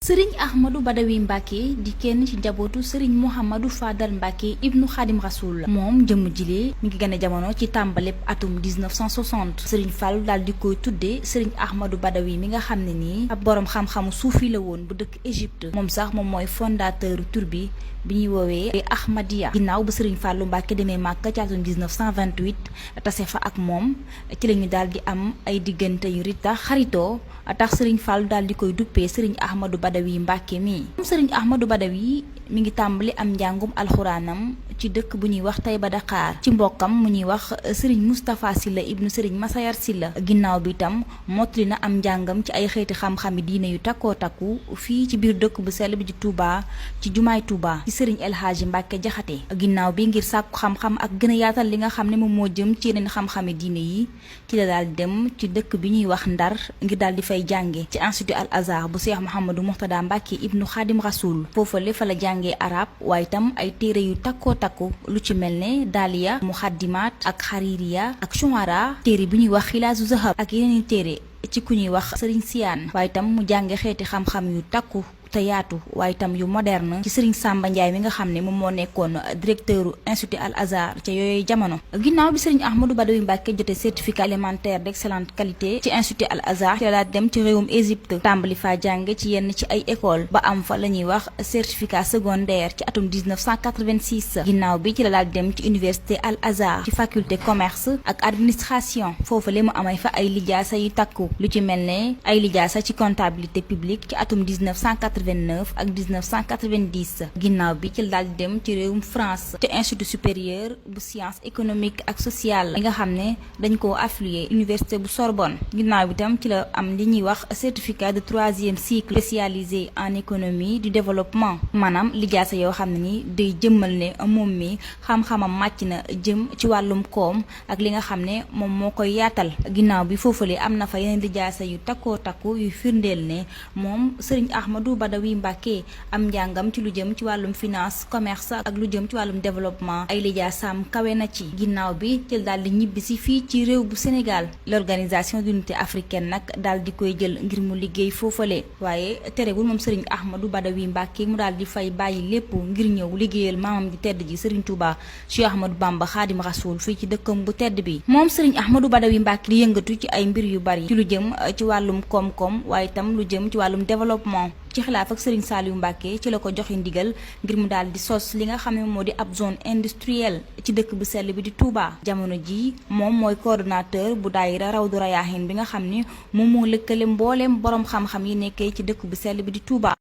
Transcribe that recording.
sëriñ Ahmadou Badawi Mbacke di kenn ci njabootu sëriñ Mouhamadou Fadal Mbacke ibnu Xaadim Rasul moom jëmm jilee mi ngi gën a jamono ci tàmbaleb atum 1960 sëriñ Fall daal di koy tuddee sëriñ Ahmadou Badawi mi nga xam ne nii ab boroom xam-xamu suufi la woon bu dëkk Égypte moom sax moom mooy fondateur tur bi ñuy woowee Ahmadiya ginnaaw ba sëriñ Fallu Mbacke demee Màkka ci atum 1928 tase fa ak moom ci la ñu daal di am ay diggante yu rita xaritoo tax sëriñ Fallu daal di koy duppee sëriñ Ahmadou Badawi Mbacke mi moom sëriñ Ahmadou Badawi mi ngi tàmbali am njàngum alxuraanam ci dëkk bu ñuy wax Taïba Dakar ci mbokkam mu ñuy wax sëriñ Moustapha Sylla ibnu sëriñ Masayar Sylla ginnaaw bi itam mottali na am njàngam ci ay xeeti xam-xami diine yu takkoo takku fii ci biir dëkk bu sell bi di Touba ci jumaay Touba ci sëriñ El Hadji Mbacke Jaxate ginnaaw bi ngir sàkku xam-xam ak gën a yaatal li nga xam ne moom moo jëm ci yeneen xam-xami diine yi ci la daal dem ci dëkk bi ñuy wax Ndar ngir daal di fay jànge ci institut Al Azhar bu Cheikh Mouhamadou Mourtada Mbacke ibnu Khadim Rasoul foofale fa la jàngee arab waaye itam ay téere yu takkoo takku lu ci mel ne Daaliya Muxaddimaat ak Xaririya ak Shuara téere bi ñuy wax Xilaasu Zahab ak yeneen téere ci ku ñuy wax Sëriñ Siyaan waaye itam mu jànge xeeti xam-xam yu takku te yaatu waaye itam yu moderne ci Serigne Samba Ndiaye mi nga xam ne moom moo nekkoon directeur institut Al Azhar ca yooyu jamono ginnaaw bi Serigne Ahmadou Badawi Mbacke jotee certificat élémentaire d'excellente qualité ci institut Al Azhar ci la daal dem ci réewum Égypte tàmbali faa jànge ci yenn ci ay école ba am fa la ñuy wax certificat secondaire ci atum 1986 ginnaaw bi ci la daal dem ci université Al Azhar ci faculté commerce ak administration foofu le mu amay fa ay lijaasa yu takku lu ci mel ne ay lijaasa ci comptabilité publique ci atum 1989 ak 1990 ginnaaw bi ci daal di dem ci réewum France te institut supérieur bu science économique ak sociale li nga xam ne dañ koo affilié université bu Sorbonne ginnaaw bi tam ci la am li ñuy wax certificat de 3e cycle spécialisé en économie du développement maanaam lijaasa yoo xam ne ni day jëmmal ne moom mi xam-xamam màcc na jëm ci wàllum koom ak li nga xam ne moom moo koy yaatal ginnaaw bi foofule am na fa yeneen lijaasa yu takkoo takku yu firndeel ne moom Serigne Ahmadou Badawi Mbacke am njàngam ci lu jëm ci wàllum finance commerce ak lu jëm ci wàllum développement ay lijaasaam kawe na ci ginnaaw bi ci daal di ñibbisi fii ci réew bu Sénégal l'organisation d'unité africaine nag daal di koy jël ngir mu liggéey foofale waaye terewul moom Serigne Ahmadou Badawi Mbacke mu daal di fay bàyyi lépp ngir ñëw liggéeyal maamam di tedd ji Serigne Touba Cheikh Ahmadou Bamba Khadim Rasoul fii ci dëkkam bu tedd bi moom Serigne Ahmadou Badawi Mbacke di yëngatu ci ay mbir yu bari ci lu jëm ci wàllum koom-koom waaye itam lu jëm ci wàllum développement ci xilaaf ak Serigne Saliou Mbacke ci la ko joxe ndigal ngir mu daal di sos li nga xam ne moo di ab zone industrielle ci dëkk bu sell bi di Touba jamono ji moom mooy coordonnateur bu daayira Rawdu Rayaahin bi nga xam ne moom moo lëkkale mbooleem boroom xam-xam yi nekkee ci dëkk bu sell bi di Touba